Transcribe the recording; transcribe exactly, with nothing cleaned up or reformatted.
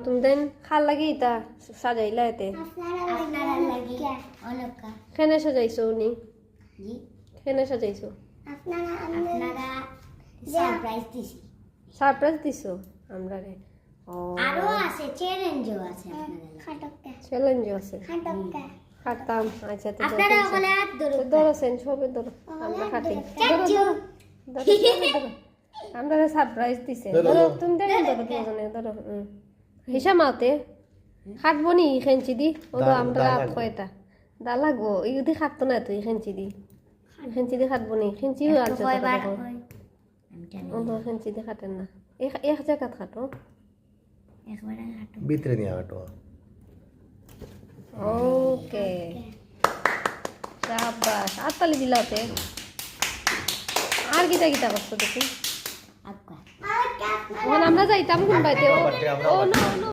তুমি দেন খার লাগি ইতা সাজাইলা এতে? আপনারা লাগি। অলকা। কেনে সাজাইছো উনি? জি। কেনে সাজাইছো? আপনারা আপনারা সারপ্রাইজ দিছি। সারপ্রাইজ দিছো আমরারে? ও, আরো আছে, চ্যালেঞ্জও আছে আপনাদের। খাটকা। চ্যালেঞ্জ আছে। খাটকা। খাটতাম। আচ্ছা, তো আপনারা ধরো, ওখানে হাত ধরো। তো ধরো, সেন সবে ধরো। আমরা খাটি। ধরো, চাচু। ধরো, ধরো, ধরো, ধরো। আমরা সারপ্রাইজ দিছে। ধরো, ধরো, ধরো। তুমি দেখো, ধরো, দুজনে ধরো। হুম। হিসাব মাতে। খাটবো নি খেঞ্চি দি? ও তো দা-, আমরা দা আপ লাগবো। কয়টা। দা লাগবো। এই যদি খাটতো না তুই খেঞ্চি দি। খেঞ্চি দি খাটবো নি? খেঞ্চিও আনছে তো কয়বার খাটবো। আমি জানি। ও তো খেঞ্চি দি খাটেন না। এক, এক জায়গাত খাটো। একবারে হাঁটো। ভিতরে নিয়ে হাঁটো। ওকে। শাবাশ। আত্তালি দিলাতে। আর কিতা কিতা করছো দেখি? আপকা। এখন আমরা যাইতাম কোন বাইতে? ও, বাপরে, আমরা ও, না, না।